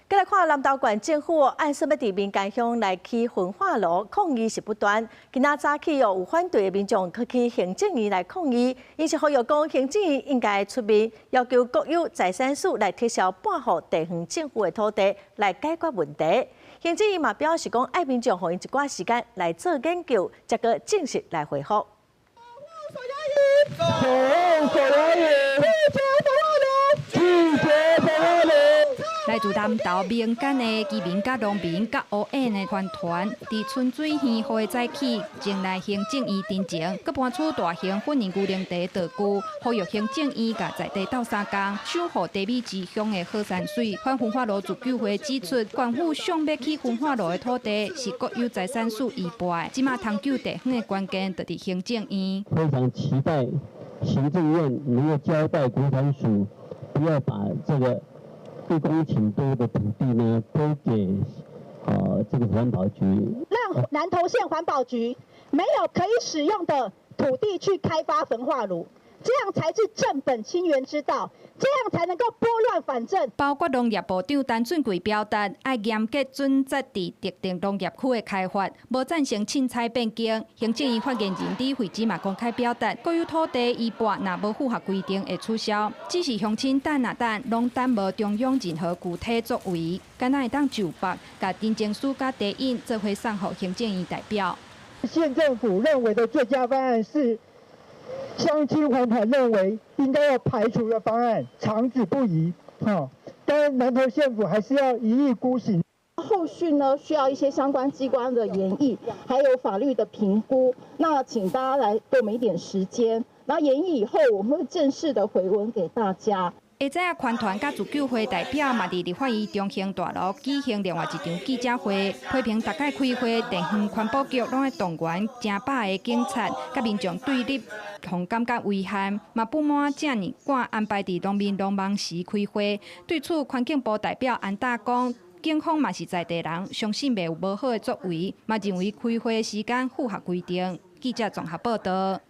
過來看南投縣政府按說欲佇民間鄉來起焚化爐，抗議是不斷。今仔早起哦，有反對的民眾去行政院來抗議，𪜶是呼籲講行政院應該出面要求國有財產署來撤銷撥予地方政府的土地，來解決問題。行政院嘛表示講，愛民眾予𪜶一寡時間來做研究，才閣正式來回覆。手搖椅，拒絕焚化爐。來自南投民間的居民、佮農民、佮烏眼的團團，佇春水園雨的早起，前來行政院陣前，閣搬出大型粉紅牛奶茶道具，呼籲行政院佮在地鬥相共，守護茶米之鄉的好山水。反焚化爐自救會指出，縣府想欲起焚化爐的土地是國有財產署移撥的，這馬探究地方的關鍵就佇行政院。非常期待行政院能夠交代國產署，不要把這個1公頃多的土地呢，都給這個環保局，讓南投縣環保局沒有可以使用的土地去開發焚化爐，這樣才是正本清源之道，這樣才能夠撥亂反正。包括農業部長陳俊貴表達，愛嚴格準則佇特定農業區的開發，無贊成凊彩變更。行政院發言人李慧芝嘛公開表達，國有土地移撥若無符合規定會取消。只是鄉親等啊等，攏等無中央任何具體作為，敢若會當就縛共陳情書佮提印做伙送予行政院代表。縣政府認為的最佳方案是鄉親環團認為應該要排除的方案，長子不移。哈，但南投縣府還是要一意孤行。後續呢，需要一些相關機關的研議，還有法律的評估。那請大家來給我們一點時間，然後研議以後，我們會正式的回文給大家。下早啊，環團佮自救會代表嘛，佇立法院中興大樓舉行另外一場記者會，批評逐擺開會，地方環保局攏愛動員成百个警察，佮民眾對立，予感覺遺憾，嘛不滿遮爾趕安排佇農民農忙時開會。對此，環境部代表安達講，警方嘛是在地人，相信袂有無好的作為，嘛認為開會時間符合規定。記者綜合報道。